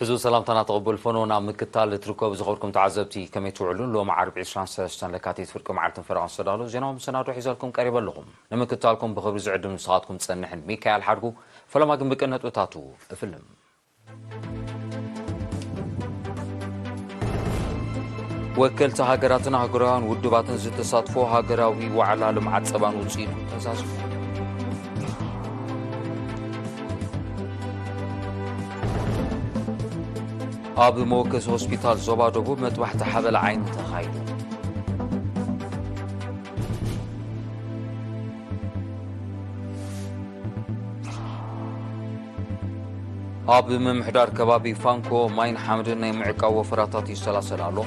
ሕዙ ሰላምታና ተቐበሉ። ፈኖ ናብ ምክታል እትርከቡ ዝኸብርኩም ተዓዘብቲ ከመይ ትውዕሉ? ሎም ዓርቢ ዕስራን ሰለስተን ለካቲት ፍርቂ መዓልትን ፈረቓን ዝተዳለዉ ዜናዊ መሰናዶ ሒዘልኩም ቀሪበ ኣለኹም። ንምክታልኩም ብኽብሪ ዝዕድም ንስኻትኩም ጸንሕን ሚካኤል ሓድጉ። ፈለማ ግን ብቅነጥብታቱ እፍልም። ወከልቲ ሃገራትን ኣህጉራውያን ውድባትን ዝተሳትፎ ሃገራዊ ዋዕላ ልምዓት ጸባን ውጽኢቱ ተዛዚሙ። ኣብ መወከሲ ሆስፒታል ዞባ ደቡብ መጥባሕቲ ሓበላ ዓይኒ ተኻይዱ። ኣብ ምምሕዳር ከባቢ ፋንኮ ማይን ሓመድን ናይ ምዕቃብ ወፈራታት ይሰላሰል ኣሎ።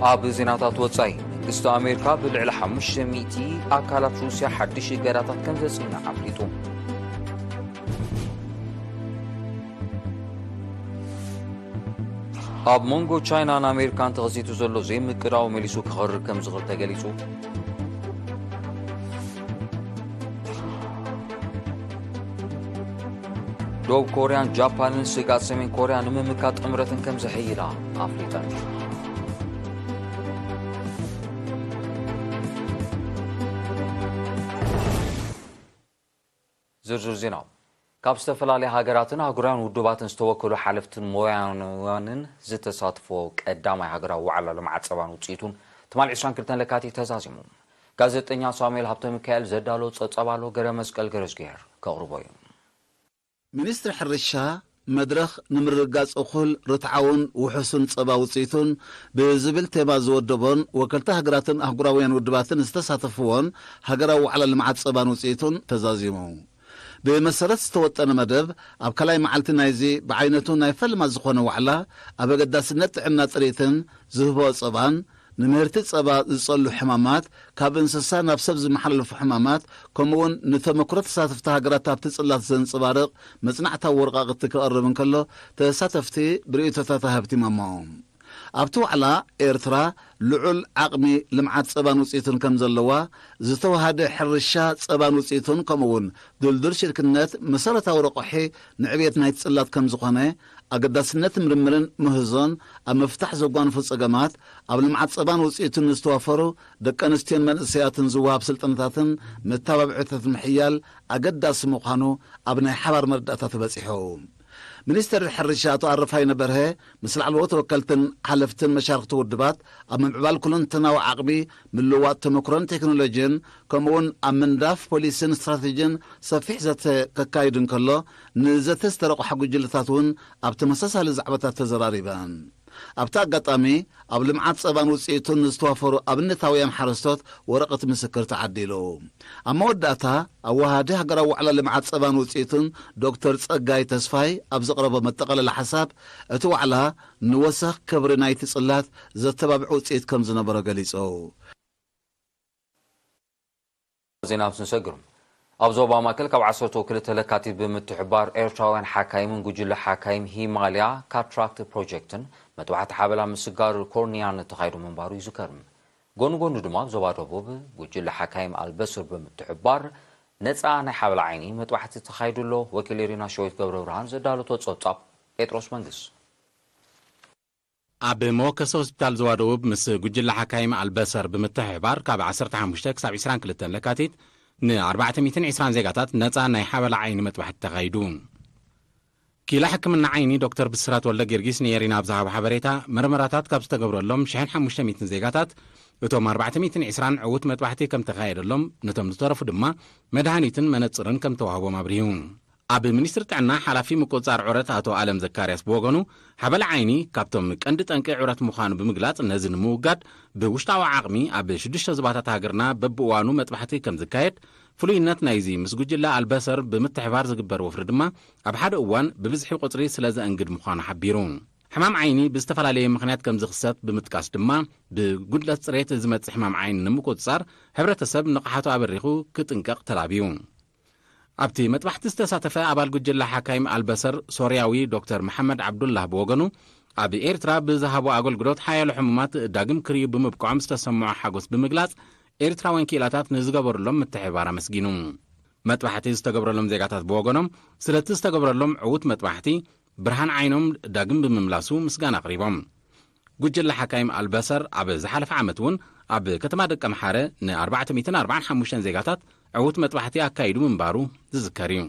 ኣብ ዜናታት ወጻኢ፣ መንግስቲ ኣሜሪካ ብልዕሊ ሓሙሽተ ሚእቲ ኣካላት ሩስያ ሓድሽ እገዳታት ከም ዘጽንዕ ኣፍሊጡ። ኣብ መንጎ ቻይናን ኣሜሪካን ተኸሲቱ ዘሎ ዘይምቅዳው መሊሱ ክኸርር ከም ዝኽእል ተገሊጹ። ደቡብ ኮርያን ጃፓንን ስግኣት ሰሜን ኮርያ ንምምካት ጥምረትን ከም ዘሐይላ ኣፍሊጠን። ዝርዝር ዜና። ካብ ዝተፈላለያ ሃገራትን ኣህጉራውያን ውድባትን ዝተወከሉ ሓለፍትን ሞያውያንን ዝተሳትፎ ቀዳማይ ሃገራዊ ዋዕላ ልምዓት ጸባን ውጽኢቱን ትማል ዕስራን ክልተን ለካቲት ተዛዚሙ። ጋዜጠኛ ሳሙኤል ሃብተ ሚካኤል ዘዳሎ ጸብጻብ ኣሎ፣ ገረ መስቀል ገረዝግሄር ከቕርቦ እዩ። ሚኒስትሪ ሕርሻ፣ መድረኽ ንምርግጋጽ እኹል፣ ርትዓውን ውሑስን ጸባ ውጽኢቱን ብዝብል ቴማ ዝወደቦን ወከልቲ ሃገራትን ኣህጉራውያን ውድባትን ዝተሳተፍዎን ሃገራዊ ዋዕላ ልምዓት ጸባን ውጽኢቱን ተዛዚሙ። ብመሰረት ዝተወጠነ መደብ፣ ኣብ ካልኣይ መዓልቲ ናይዚ ብዓይነቱ ናይ ፈለማ ዝኾነ ዋዕላ፣ ኣብ ኣገዳስነት ጥዕና ጥሪትን ዝህቦ ጸባን፣ ንምህርቲ ጸባ ዝጸሉ ሕማማት፣ ካብ እንስሳ ናብ ሰብ ዝመሓላለፉ ሕማማት፣ ከምኡውን ንተመክሮ ተሳተፍቲ ሃገራት ኣብቲ ጽላት ዘንጸባርቕ መጽናዕታዊ ወረቓቕቲ ክቐርብ እንከሎ፣ ተሳተፍቲ ብርእይቶታት ኣሃብቲሞሞ። ኣብቲ ዋዕላ፣ ኤርትራ ልዑል ዓቕሚ ልምዓት ጸባን ውጽኢትን ከም ዘለዋ፣ ዝተወሃደ ሕርሻ ጸባን ውጽኢቱን ከምኡውን ድልዱል ሽርክነት መሰረታዊ ረቑሒ ንዕብየት ናይቲ ጽላት ከም ዝኾነ፣ ኣገዳስነት ምርምርን ምህዞን ኣብ ምፍታሕ ዘጓንፉ ጸገማት፣ ኣብ ልምዓት ጸባን ውጽኢቱን ንዝተዋፈሩ ደቂ ኣንስትዮን መንእሰያትን ዝወሃብ ስልጠናታትን መተባብዒታት ምሕያል ኣገዳሲ ምዃኑ ኣብ ናይ ሓባር መረዳእታ ተበጺሑ። ሚኒስትር ሕርሻ ኣቶ ኣረፋይነ በርሀ ምስ ላዕለዎት ተወከልትን ሓለፍትን መሻርኽቲ ውድባት ኣብ ምምዕባል ኩለንተናዊ ዓቕሚ፣ ምልውዋጥ ተመክሮን ቴክኖሎጂን፣ ከምኡውን ኣብ ምንዳፍ ፖሊሲን ስትራቴጂን ሰፊሕ ዘተ ከካይድ እንከሎ፣ ንዘተ ዝተረቑሓ ጉጅለታት እውን ኣብ ተመሳሳሊ ዛዕባታት ተዘራሪበን። ኣብቲ ኣጋጣሚ፣ ኣብ ልምዓት ጸባን ውጽኢቱን ንዝተዋፈሩ ኣብነታውያን ሓረስቶት ወረቐት ምስክር ተዓዲሉ። ኣብ መወዳእታ፣ ኣወሃዲ ሃገራዊ ዋዕላ ልምዓት ጸባን ውጽኢቱን ዶክተር ጸጋይ ተስፋይ ኣብ ዘቕረቦ መጠቓለሊ ሓሳብ፣ እቲ ዋዕላ ንወሰኽ ክብሪ ናይቲ ጽላት ዘተባብዕ ውጽኢት ከም ዝነበሮ ገሊጹ። ዜና ምስ ንሰግር፣ ኣብ ዞባ ማእከል ካብ ዓሰርተ ክልተ ለካቲት ብምትሕባር ኤርትራውያን ሓካይምን ጉጅለ ሓካይም ሂማልያ ካትራክት ፕሮጀክትን መጥባሕቲ ሓበላ ምስጋር ኮርኒያን ተኻይዱ ምንባሩ ይዝከር። ጎኒ ጎኒ ድማ ኣብ ዞባ ደቡብ ጉጅለ ሓካይም ኣልበስር ብምትሕባር ነጻ ናይ ሓበላ ዓይኒ መጥባሕቲ ተኻይዱ ኣሎ። ወኪል ኤሪና ሸዊት ገብረ ብርሃን ዘዳለቶ ጸብጻብ ጴጥሮስ መንግስ። ኣብ መወከሲ ሆስፒታል ዞባ ደቡብ ምስ ጉጅለ ሓካይም ኣልበሰር ብምትሕብባር ካብ ዓሰርተ ሓሙሽተ ክሳብ ዕስራን ክልተን ለካቲት ን ኣርባዕተ ሚእትን ዕስራን ዜጋታት ነጻ ናይ ሓበላ ዓይኒ መጥባሕቲ ተኻይዱ። ኪላ ሕክምና ዓይኒ ዶክተር ብስራት ወልደ ጊዮርጊስ ንኤሪና ኣብ ዝሃቦ ሓበሬታ፣ መርመራታት ካብ ዝተገብረሎም ሽሕን ሓሙሽተ ሚእትን ዜጋታት፣ እቶም ኣርባዕተ ሚእትን ዕስራን ዕዉት መጥባሕቲ ከም ተኻየደሎም፣ ነቶም ዝተረፉ ድማ መድሃኒትን መነጽርን ከም ተዋህቦም ኣብሪሁ። ኣብ ሚኒስትሪ ጥዕና ሓላፊ ምቁጽጻር ዑረት ኣቶ ኣለም ዘካርያስ ብወገኑ፣ ሓበላ ዓይኒ ካብቶም ቀንዲ ጠንቂ ዑረት ምዃኑ ብምግላጽ፣ ነዚ ንምውጋድ ብውሽጣዊ ዓቕሚ ኣብ ሽዱሽተ ዞባታት ሃገርና በብእዋኑ መጥባሕቲ ከም ዝካየድ፣ ፍሉይነት ናይዚ ምስ ጉጅለ ኣልበሰር ብምትሕባር ዝግበር ወፍሪ ድማ ኣብ ሓደ እዋን ብብዝሒ ቁጽሪ ስለ ዘእንግድ ምዃኑ ሓቢሩ። ሕማም ዓይኒ ብዝተፈላለየ ምኽንያት ከም ዝኽሰት ብምጥቃስ ድማ፣ ብጉድለት ጽሬት ዝመጽእ ሕማም ዓይኒ ንምቁጽጻር ሕብረተሰብ ንቕሓቱ ኣበሪኹ ክጥንቀቕ ተላብዩ። ኣብቲ መጥባሕቲ ዝተሳተፈ ኣባል ጉጅለ ሓካይም ኣልበሰር ሶርያዊ ዶክተር መሓመድ ዓብዱላህ ብወገኑ፣ ኣብ ኤርትራ ብዝሃቦ ኣገልግሎት ሓያሎ ሕሙማት ዳግም ክርእዩ ብምብቅዖም ዝተሰምዖ ሓጎስ ብምግላጽ፣ ኤርትራውያን ክኢላታት ንዝገበሩሎም ምትሕብባር ኣመስጊኑ። መጥባሕቲ ዝተገብረሎም ዜጋታት ብወገኖም፣ ስለቲ ዝተገብረሎም ዕዉት መጥባሕቲ ብርሃን ዓይኖም ዳግም ብምምላሱ ምስጋና ኣቕሪቦም። ጉጅለ ሓካይም ኣልበሰር ኣብ ዝሓለፈ ዓመት እውን ኣብ ከተማ ደቀምሓረ ን ኣርባዕተ ሚእትን ኣርባዓን ሓሙሽተን ዜጋታት ዕዉት መጥባሕቲ ኣካይዱ ምንባሩ ዝዝከር እዩ።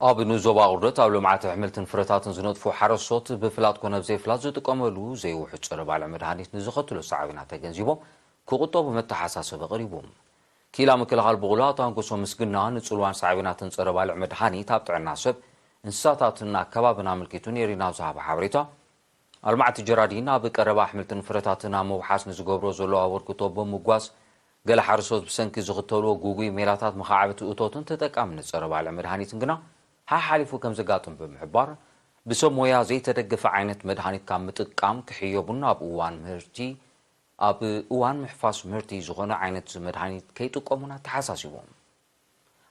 ኣብ ንዞባ ቁርደት ኣብ ልምዓት ኣሕምልትን ፍረታትን ዝነጥፉ ሓረስቶት ብፍላጥ ኮነ ብዘይፍላጥ ዝጥቀመሉ ዘይውሑድ ጸረ ባልዕ መድሃኒት ንዝኸትሎ ሳዕቤናት ተገንዚቦም ክቑጠቡ መተሓሳሰቢ ኣቕሪቡ። ክኢላ ምክልኻል ብቑላ ኣቶ ኣንጎሶ ምስግና ንጽልዋን ሳዕቤናትን ጸረ ባልዕ መድሃኒት ኣብ ጥዕና ሰብ፣ እንስሳታትን ኣከባብን ኣመልኪቱ ኔሪና ኣብ ዝሃቦ ሓበሬታ፣ ኣልማዕቲ ጀራዲን ኣብ ቀረባ ኣሕምልትን ፍረታትን ኣብ ምውሓስ ንዝገብሮ ዘሎ ኣበርክቶ ብምጓዝ፣ ገለ ሓረስቶት ብሰንኪ ዝኽተልዎ ጉጉይ ሜላታት መኻዕበቲ እቶትን ተጠቃምነት ጸረ ባልዕ መድሃኒትን ግና ሓሓሊፉ ከም ዘጋጥም ብምሕባር፣ ብሰብ ሞያ ዘይተደገፈ ዓይነት መድሃኒት ካብ ምጥቃም ክሕየቡን ኣብ እዋን ምህርቲ ኣብ እዋን ምሕፋስ ምህርቲ ዝኾነ ዓይነት መድሃኒት ከይጥቀሙን ኣተሓሳሲቦም።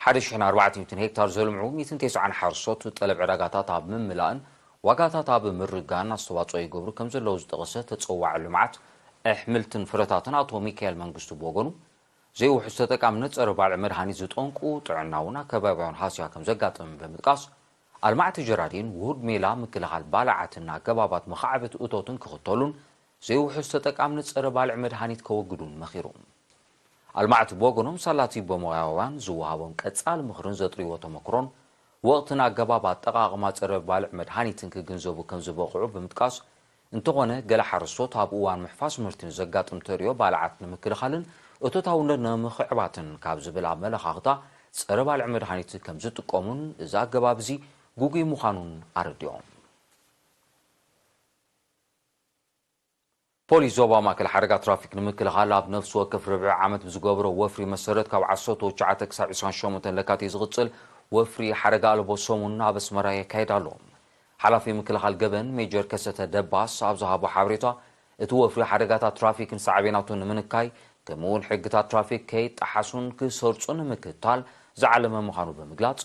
ሓደ ሽሕን ኣርባዕተ ሚእትን ሄክታር ዘልምዑ ሚእትን ተስዓን ሓረስቶት ጠለብ ዕዳጋታት ኣብ ምምላእን ዋጋታት ኣብ ምርጋን ኣስተዋፅኦ ይገብሩ ከም ዘለዉ ዝጠቐሰ ተፀዋዒ ልምዓት ኣሕምልትን ፍረታትን ኣቶ ሚካኤል መንግስቱ ብወገኑ፣ ዘይውሑስ ተጠቃምነት ፀረ ባልዕ መድሃኒት ዝጠንቁ ጥዕናውን ኣከባቢያውን ሃስያ ከም ዘጋጥም ብምጥቃስ፣ ኣልማዕቲ ጀራዲን ውሁድ ሜላ ምክልኻል ባልዓትን ኣገባባት መኻዕበት እቶትን ክኽተሉን ዘይውሑስ ተጠቃምነት ፀረ ባልዕ መድሃኒት ከወግዱን መኺሩ። ኣልማዕቲ ብወገኖም ሳላቲ በሞያውያን ዝወሃቦም ቀጻሊ ምኽርን ዘጥርይዎ ተመክሮን ወቕትን ኣገባብ ኣጠቓቕማ ጸረ ባልዕ መድሃኒትን ክግንዘቡ ከም ዝበቕዑ ብምጥቃስ፣ እንተኾነ ገለ ሓረስቶት ኣብ እዋን ምሕፋስ ምህርቲ ንዘጋጥም ተርእዮ ባልዓት ንምክልኻልን እቶታውነት ንምኽዕባትን ካብ ዝብል ኣመለኻኽታ ጸረ ባልዕ መድሃኒት ከም ዝጥቀሙን እዚ ኣገባብ እዚ ግጉይ ምዃኑን ኣረዲኦም። ፖሊስ ዞባ ማእከል ሓደጋ ትራፊክ ንምክልኻል ኣብ ነፍሲ ወከፍ ርብዒ ዓመት ብዝገብሮ ወፍሪ መሰረት ካብ ዓሰርተ ትሽዓተ ክሳብ ዕስራን ሸሞንተን ለካቲት ዝቕጽል ወፍሪ ሓደጋ ኣልቦ ሰሙን ኣብ ኣስመራ የካይድ ኣሎ። ሓላፊ ምክልኻል ገበን ሜጀር ከሰተ ደባስ ኣብ ዝሃቦ ሓበሬታ፣ እቲ ወፍሪ ሓደጋታት ትራፊክን ሳዕቤናቱን ንምንካይ ከምኡውን ሕግታት ትራፊክ ከይጠሓሱን ክሰርጹን ንምክትታል ዝዓለመ ምዃኑ ብምግላጽ፣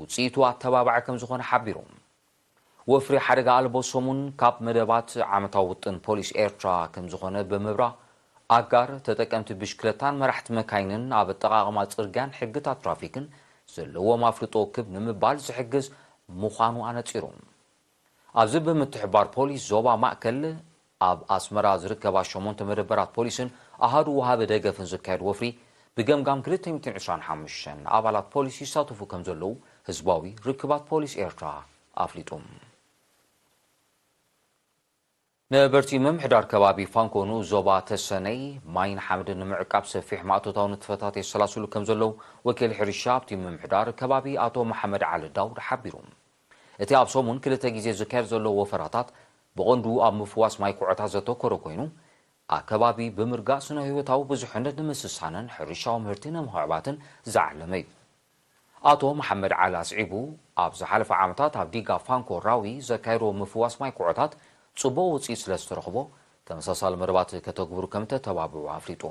ውጽኢቱ ኣተባባዒ ከም ዝኾነ ሓቢሩ። ወፍሪ ሓደጋ ኣልቦ ሰሙን ካብ መደባት ዓመታዊ ውጥን ፖሊስ ኤርትራ ከም ዝኾነ ብምብራህ፣ ኣጋር ተጠቀምቲ ብሽክለታን መራሕቲ መካይንን ኣብ ኣጠቓቕማ ጽርግያን ሕግታት ትራፊክን ዘለዎም ኣፍልጦ ክብ ንምባል ዝሕግዝ ምዃኑ ኣነጺሩ። ኣብዚ ብምትሕብባር ፖሊስ ዞባ ማእከል ኣብ ኣስመራ ዝርከባ ሸሞንተ መደበራት ፖሊስን ኣሃዱ ወሃቢ ደገፍን ዝካየድ ወፍሪ ብገምጋም ክልተ ሚእትን ዕስራን ሓሙሽተን ኣባላት ፖሊስ ይሳተፉ ከም ዘለዉ ህዝባዊ ርክባት ፖሊስ ኤርትራ ኣፍሊጡ። ነበርቲ ምምሕዳር ከባቢ ፋንኮ ንኡስ ዞባ ተሰነይ ማይን ሓመድን ንምዕቃብ ሰፊሕ ማእቶታዊ ንጥፈታት የሰላስሉ ከም ዘለዉ ወኪል ሕርሻ ኣብቲ ምምሕዳር ከባቢ ኣቶ መሓመድ ዓሊ ዳውድ ሓቢሩ። እቲ ኣብ ሰሙን ክልተ ግዜ ዝካየድ ዘሎ ወፈራታት ብቐንዱ ኣብ ምፍዋስ ማይ ኩዖታት ዘተኮረ ኮይኑ፣ ኣከባቢ ብምርጋእ ስነ ህይወታዊ ብዙሕነት ንምስሳንን ሕርሻዊ ምህርቲ ንምኽዕባትን ዝዓለመ እዩ። ኣቶ መሓመድ ዓሊ ኣስዒቡ፣ ኣብ ዝሓለፈ ዓመታት ኣብ ዲጋ ፋንኮ ራዊ ዘካየድዎ ምፍዋስ ማይ ኩዖታት ጽቡቕ ውጽኢት ስለ ዝተረኽቦ፣ ተመሳሳሊ መደባት ከተግብሩ ከም እተተባብዑ ኣፍሊጡ።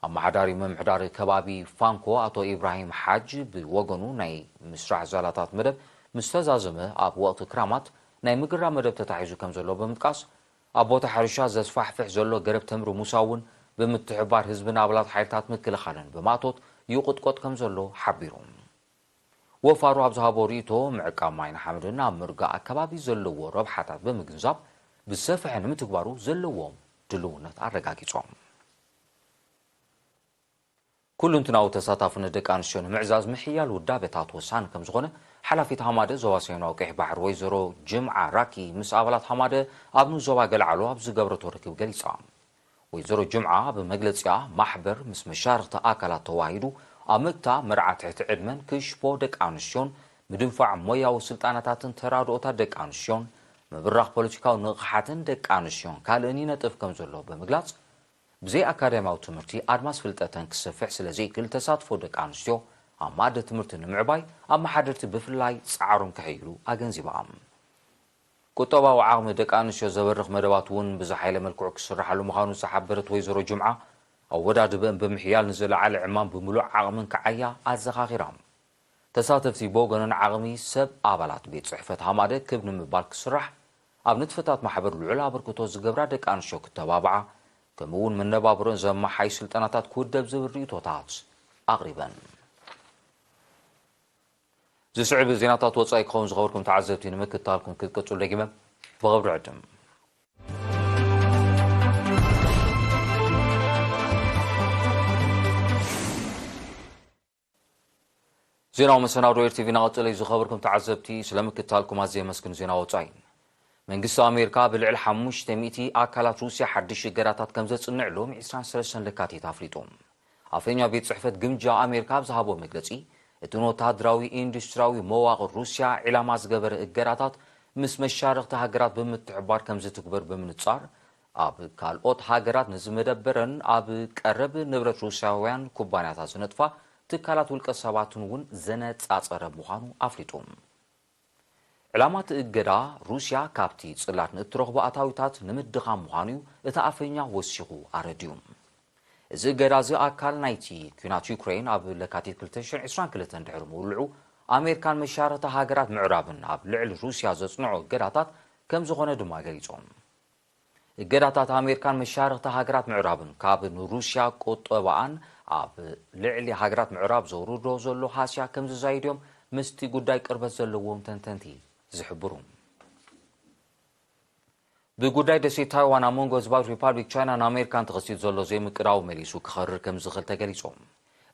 ኣመሓዳሪ ምምሕዳር ከባቢ ፋንኮ ኣቶ ኢብራሂም ሓጅ ብወገኑ፣ ናይ ምስራሕ ዛላታት መደብ ምስ ተዛዘመ ኣብ ወቕቲ ክራማት ናይ ምግራብ መደብ ተታሒዙ ከም ዘሎ ብምጥቃስ፣ ኣብ ቦታ ሕርሻ ዘስፋሕፍሕ ዘሎ ገረብ ተምሪ ሙሳ እውን ብምትሕብባር ህዝብን ኣባላት ሓይልታት ምክልኻልን ብማእቶት ይቑጥቆጥ ከም ዘሎ ሓቢሩ። ወፋሩ ኣብ ዝሃቦ ርእይቶ፣ ምዕቃብ ማይን ሓመድን ኣብ ምርጋእ ኣከባቢ ዘለዎ ረብሓታት ብምግንዛብ ብዝሰፍሐ ንምትግባሩ ዘለዎ ድልውነት ኣረጋጊጾም። ኩሉንትናዊ ተሳታፍነት ደቂ ኣንስትዮ ንምዕዛዝ ምሕያል ውዳበታት ወሳኒ ከም ዝኾነ ሓላፊት ሃማደ ዞባ ሰሜናዊ ቀይሕ ባሕሪ ወይዘሮ ጅምዓ ራኪ ምስ ኣባላት ሃማደ ኣብ ንዞባ ገልዓሎ ኣብ ዝገብረቶ ርክብ ገሊጻ። ወይዘሮ ጅምዓ ኣብ መግለጺኣ፣ ማሕበር ምስ መሻርኽቲ ኣካላት ተዋሂዱ ኣብ ምክታብ መርዓ ትሕቲ ዕድመን ክሽፎ ደቂ ኣንስትዮን ምድንፋዕ ሞያዊ ስልጣናታትን ተራድኦታት ደቂ ኣንስትዮን ምብራኽ ፖለቲካዊ ንቕሓትን ደቂ ኣንስትዮን ካልእን ይነጥፍ ከም ዘሎ ብምግላጽ፣ ብዘይ ኣካዳሚያዊ ትምህርቲ ኣድማስ ፍልጠተን ክሰፍሕ ስለ ዘይክእል፣ ተሳትፎ ደቂ ኣንስትዮ ኣብ ማእዲ ትምህርቲ ንምዕባይ ኣመሓደርቲ ብፍላይ ጻዕሮም ከሕይሉ ኣገንዚባ። ቁጠባዊ ዓቕሚ ደቂ ኣንስትዮ ዘበርኽ መደባት እውን ብዝሓየለ መልክዑ ክስርሓሉ ምዃኑ ዝሓበረት ወይዘሮ ጅምዓ፣ ኣወዳድበን ብምሕያል ንዝለዓለ ዕማም ብምሉእ ዓቕመን ክዓያ ኣዘኻኺራ። ተሳተፍቲ ብወገነን ዓቕሚ ሰብ ኣባላት ቤት ጽሕፈት ሃማደ ክብ ንምባል ክስራሕ፣ ኣብ ንጥፈታት ማሕበር ልዑል ኣበርክቶ ዝገብራ ደቂ ኣንስትዮ ክተባብዓ፣ ከምኡ እውን መነባብሮን ዘመሓይ ስልጠናታት ክውደብ ዝብል ርእይቶታት ኣቕሪበን። ዝስዕብ ዜናታት ወጻኢ ክኸውን ዝኸበርኩም ተዓዘብቲ ንምክትታልኩም ክትቅጽሉ ደጊመ ብኽብሪ ዕድም። ዜናዊ መሰናዶ ኤር ቲ ቪ እናቐጸለ እዩ። ዝኸበርኩም ተዓዘብቲ ስለምክትታልኩም ኣዝየ የመስግን። ዜና ወጻኢ። መንግስቲ ኣሜሪካ ብልዕሊ ሓሙሽተ ሚእቲ ኣካላት ሩስያ ሓድሽ እገዳታት ከም ዘጽንዕ ሎሚ ዕስራን ሰለስተን ለካቲት ኣፍሊጡ። ኣፈኛ ቤት ጽሕፈት ግምጃ ኣሜሪካ ኣብ ዝሃቦ መግለጺ፣ እቲ ንወተሃደራዊ ኢንዱስትሪያዊ መዋቕር ሩስያ ዒላማ ዝገበረ እገዳታት ምስ መሻርኽቲ ሃገራት ብምትሕባር ከም ዝትግበር ብምንጻር፣ ኣብ ካልኦት ሃገራት ንዝመደበረን ኣብ ቀረብ ንብረት ሩስያውያን ኩባንያታት ዝነጥፋ ትካላት ውልቀ ሰባትን እውን ዘነጻጸረ ምዃኑ ኣፍሊጡ። ዕላማ እቲ እገዳ ሩስያ ካብቲ ጽላት ንእትረኽቦ ኣታዊታት ንምድኻም ምዃኑ እዩ እቲ ኣፈኛ ወሲኹ ኣረዲኡ። እዚ እገዳ እዚ ኣካል ናይቲ ኲናት ዩክሬን ኣብ ለካቲት ክልተ ሽሕን ዕስራን ክልተን ድሕሪ ምውልዑ፣ ኣሜሪካን መሻርኽቲ ሃገራት ምዕራብን ኣብ ልዕሊ ሩስያ ዘጽንዖ እገዳታት ከም ዝኾነ ድማ ገሊጾም። እገዳታት ኣሜሪካን መሻርኽቲ ሃገራት ምዕራብን ካብ ንሩስያ ቁጠባኣን ኣብ ልዕሊ ሃገራት ምዕራብ ዘውርዶ ዘሎ ሃስያ ከም ዝዛይድ እዮም ምስቲ ጉዳይ ቅርበት ዘለዎም ተንተንቲ ዝሕብሩ። ብጉዳይ ደሴት ታይዋን ኣብ መንጎ ህዝባዊት ሪፓብሊክ ቻይናን ኣሜሪካን ተኸሲቱ ዘሎ ዘይምቅዳው መሊሱ ክኸርር ከም ዝኽእል ተገሊጾም።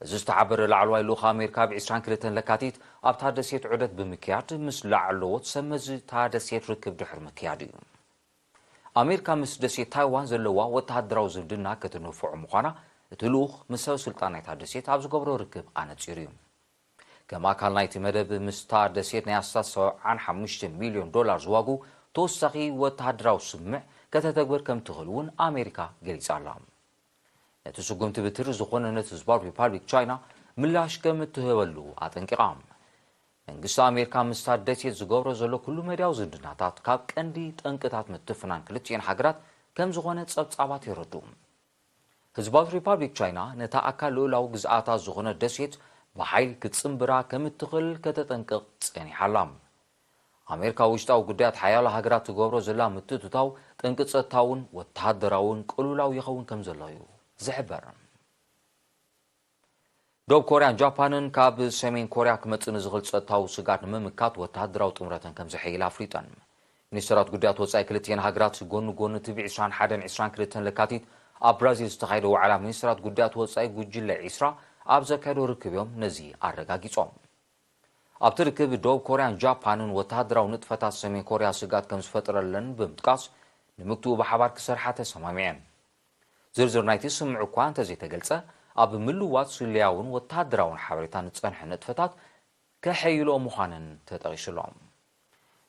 እዚ ዝተሓበረ ላዕለዋይ ልኡኽ ኣሜሪካ ኣብ ዕስራን ክልተን ለካቲት ኣብታ ደሴት ዑደት ብምክያድ ምስ ላዕለዎት ሰብ መዚ እታ ደሴት ርክብ ድሕሪ ምክያዱ እዩ። ኣሜሪካ ምስ ደሴት ታይዋን ዘለዋ ወተሃደራዊ ዝምድና ክትንፍዖ ምዃና እቲ ልኡኽ ምስ ሰብ ስልጣን ናይታ ደሴት ኣብ ዝገብሮ ርክብ ኣነጺሩ እዩ። ከም ኣካል ናይቲ መደብ ምስታ ደሴት ናይ ኣስታት ሰብዓን ሓሙሽተ ሚልዮን ዶላር ዝዋጉ ተወሳኺ ወተሃደራዊ ስምምዕ ከተተግብር ከም ትኽእል እውን ኣሜሪካ ገሊጻ ኣላ። ነቲ ስጉምቲ ብትሪ ዝኾነ ነቲ ህዝባዊ ሪፓብሊክ ቻይና ምላሽ ከም እትህበሉ ኣጠንቂቓ። መንግስቲ ኣሜሪካ ምስታ ደሴት ዝገብሮ ዘሎ ኩሉ መዳያዊ ዝምድናታት ካብ ቀንዲ ጠንቅታት ምትፍናን ክልቲኤን ሃገራት ከም ዝኾነ ጸብጻባት የረድኡ። ህዝባዊት ሪፓብሊክ ቻይና ነታ ኣካል ልኡላዊ ግዝኣታ ዝኾነ ደሴት ብሓይል ክትጽንብራ ከም እትኽእል ከተጠንቅቕ ጸኒሓ ኣላ። ኣሜሪካ ውሽጣዊ ጉዳያት ሓያሎ ሃገራት ትገብሮ ዘላ ምትእትታው ጠንቂ ጸጥታውን ወተሃደራውን ቅልውላው ይኸውን ከም ዘሎ እዩ ዝሕበር። ደቡብ ኮርያን ጃፓንን ካብ ሰሜን ኮርያ ክመጽእ ንዝኽእል ጸጥታዊ ስግኣት ንምምካት ወተሃደራዊ ጥምረተን ከም ዘሐይላ ኣፍሊጠን። ሚኒስትራት ጉዳያት ወጻኢ ክልቲኤን ሃገራት ጎኒ ጎኒ እቲ ብ ዕስራን ሓደን ዕስራን ክልተን ለካቲት ኣብ ብራዚል ዝተኻየደ ዋዕላ ሚኒስትራት ጉዳያት ወጻኢ ጉጅለ ዒስራ ኣብ ዘካየዶ ርክብ እዮም ነዚ ኣረጋጊጾም። ኣብቲ ርክብ ደቡብ ኮርያን ጃፓንን ወተሃደራዊ ንጥፈታት ሰሜን ኮርያ ስግኣት ከም ዝፈጠረለን ብምጥቃስ፣ ንምግትኡ ብሓባር ክሰርሓ ተሰማሚዐን። ዝርዝር ናይቲ ስምምዕ እኳ እንተዘይተገልጸ፣ ኣብ ምልዋጥ ስለያውን ወተሃደራውን ሓበሬታ ንጸንሐ ንጥፈታት ከሐይልኦ ምዃነን ተጠቒሱሎም።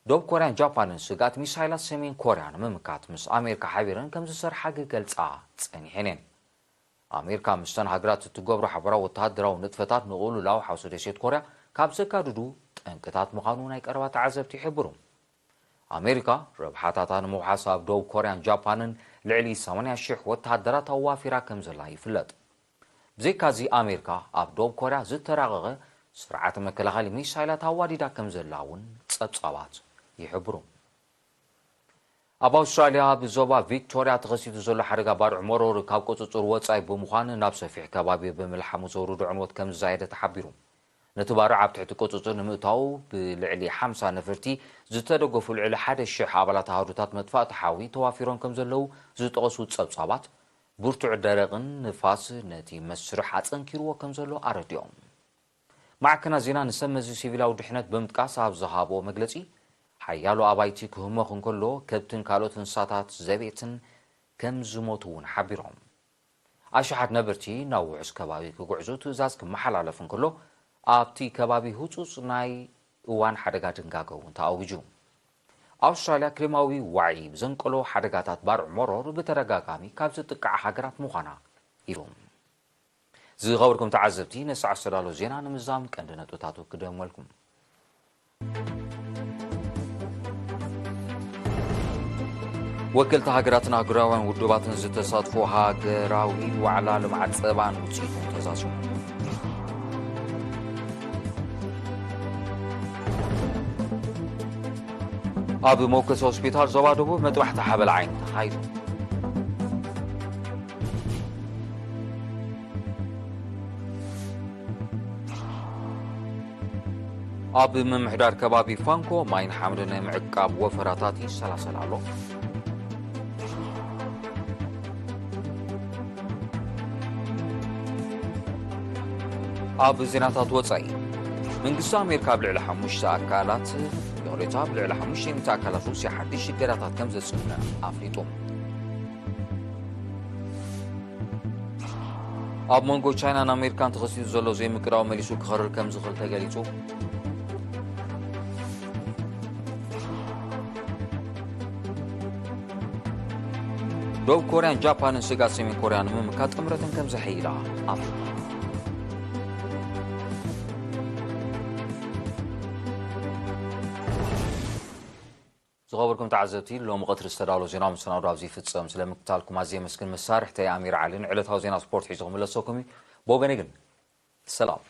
ደቡብ ኮርያን ጃፓንን ስግኣት ሚሳይላት ሰሜን ኮርያ ንምምካት ምስ ኣሜሪካ ሓቢረን ከም ዝሰርሓ ክገልጻ ጸኒሐን እየን። ኣሜሪካ ምስተን ሃገራት እትገብሮ ሓበራዊ ወተሃደራዊ ንጥፈታት ንቕልውላው ሓውሲ ደሴት ኮርያ ካብ ዘጋድዱ ጠንቅታት ምዃኑ ናይ ቀረባ ተዓዘብቲ ይሕብሩ። ኣሜሪካ ረብሓታታ ንምውሓስ ኣብ ደቡብ ኮርያን ጃፓንን ልዕሊ ሰማንያ ሽሕ ወተሃደራት ኣዋፊራ ከም ዘላ ይፍለጥ። ብዘይካዚ ኣሜሪካ ኣብ ደቡብ ኮርያ ዝተራቐቐ ስርዓተ መከላኸሊ ሚሳይላት ኣዋዲዳ ከም ዘላ እውን ጸብጻባት ይሕብሩ። ኣብ ኣውስትራልያ ኣብ ዞባ ቪክቶርያ ተኸሲቱ ዘሎ ሓደጋ ባርዕ መሮር ካብ ቁጽጽር ወጻኢ ብምዃን ናብ ሰፊሕ ከባቢ ብምልሓሙ ዘውርዶ ዕንወት ከም ዝዛየደ ተሓቢሩ። ነቲ ባርዕ ኣብ ትሕቲ ቁጽጽር ንምእታው ብልዕሊ ሓምሳ ነፈርቲ ዝተደገፉ ልዕሊ ሓደ ሽሕ ኣባላት ኣሃዱታት መጥፋእቲ ሓዊ ተዋፊሮም ከም ዘለዉ ዝጠቐሱ ጸብጻባት፣ ብርቱዕ ደረቕን ንፋስ ነቲ መስርሕ ኣጸንኪርዎ ከም ዘሎ ኣረዲኦም። ማዕከናት ዜና ንሰብ መዚ ሲቪላዊ ድሕነት ብምጥቃስ ኣብ ዝሃብኦ መግለጺ፣ ሓያሎ ኣባይቲ ክህመኹ እንከሎ፣ ከብትን ካልኦት እንስሳታት ዘቤትን ከም ዝሞቱ እውን ሓቢሮም። ኣሽሓት ነበርቲ ናብ ውሑስ ከባቢ ክጉዕዙ ትእዛዝ ክመሓላለፍ እንከሎ፣ ኣብቲ ከባቢ ህጹጽ ናይ እዋን ሓደጋ ድንጋገ እውን ተኣዊጁ። ኣውስትራልያ ክሊማዊ ዋዒ ብዘንቀሎ ሓደጋታት ባርዕ መሮር ብተደጋጋሚ ካብ ዝጥቃዓ ሃገራት ምዃና ኢሉ። ዝኸበርኩም ተዓዘብቲ፣ ነሰዓት ዝተዳሎ ዜና ንምዛም ቀንዲ ነጥብታቱ ክደግመልኩም። ወከልቲ ሃገራትን ኣህጉራውያን ውድባትን ዝተሳትፎ ሃገራዊ ዋዕላ ልምዓት ጸባን ውጽኢቱን ተዛዚሙ። ኣብ መወከሲ ሆስፒታል ዞባ ደቡብ መጥባሕቲ ሓበል ዓይኒ ተኻይዱ። ኣብ ምምሕዳር ከባቢ ፋንኮ ማይን ሓመድን ናይ ምዕቃብ ወፈራታት ይሰላሰል ኣሎ። ኣብ ዜናታት ወጻኢ፣ መንግስቲ ኣሜሪካ ኣብ ልዕሊ ሓሙሽተ ኣካላት፣ ይቕሬታ፣ ኣብ ልዕሊ ሓሙሽተ ሚእቲ ኣካላት ሩስያ ሓድሽ እገዳታት ከም ዘጽንዕ ኣፍሊጡ። ኣብ መንጎ ቻይናን ኣሜሪካን ተኸሲቱ ዘሎ ዘይምቅዳው መሊሱ ክኸርር ከም ዝኽእል ተገሊጹ። ደቡብ ኮርያን ጃፓንን ስግኣት ሰሜን ኮርያ ንምምካት ጥምረተን ከም ዘሐይላ ኣፍሊጣ። ዝኸበርኩም ተዓዘብቲ፣ ሎሚ ቀትሪ ዝተዳሎ ዜና መሰናዶ ኣብዚ ይፍጸም። ስለ ምክታልኩም ኣዝየ የመስግን። መሳርሕተይ ኣሚር ዓሊ ንዕለታዊ ዜና ስፖርት ሒዙ ክምለሰኩም እዩ። ብወገነይ ግን ሰላም።